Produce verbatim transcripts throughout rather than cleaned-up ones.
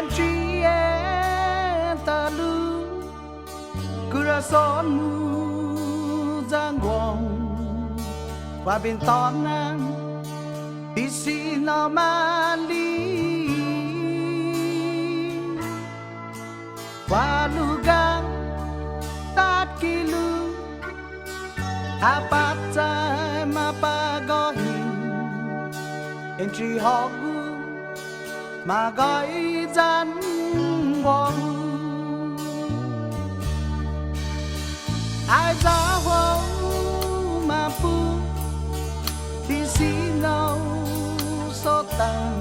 Entre en ta'lo, korason-hu ya Guåhu, guabentan-ña, ti siña ma li'e'. Guaha lugåt takkilo', ha' påtai mapagåhet, entre hågu, magåhet yan Guåhu. Ai ya-hu mampos, ti siña u sottan,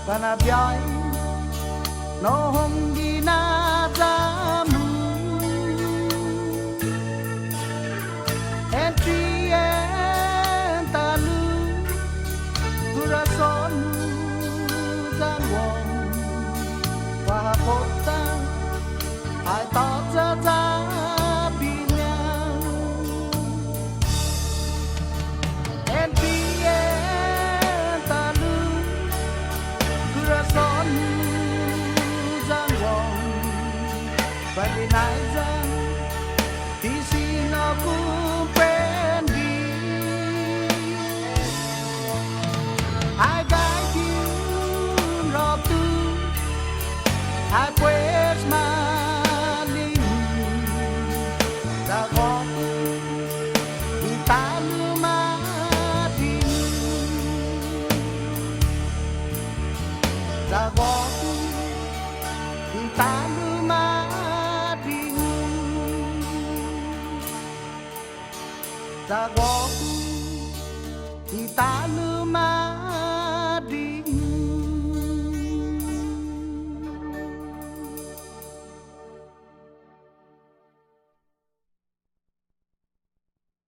guaha na biahi, nu hongge na ya-mu. Entre en ta'lo, korason-hu ya Guåhu, guaha po'tan, ai tåya' ya biñan. Entre en ta'lo, korason-hu ya Guåhu, guaha dinaiyan, ti siña u komprende. Ai gaige un råtu, ai pues ma li'e'. Ya Guåhu, i ta'lo ma dingu. Ya Guåhu, i ta'lo ma dingu. Ya Guåhu, i ta'lo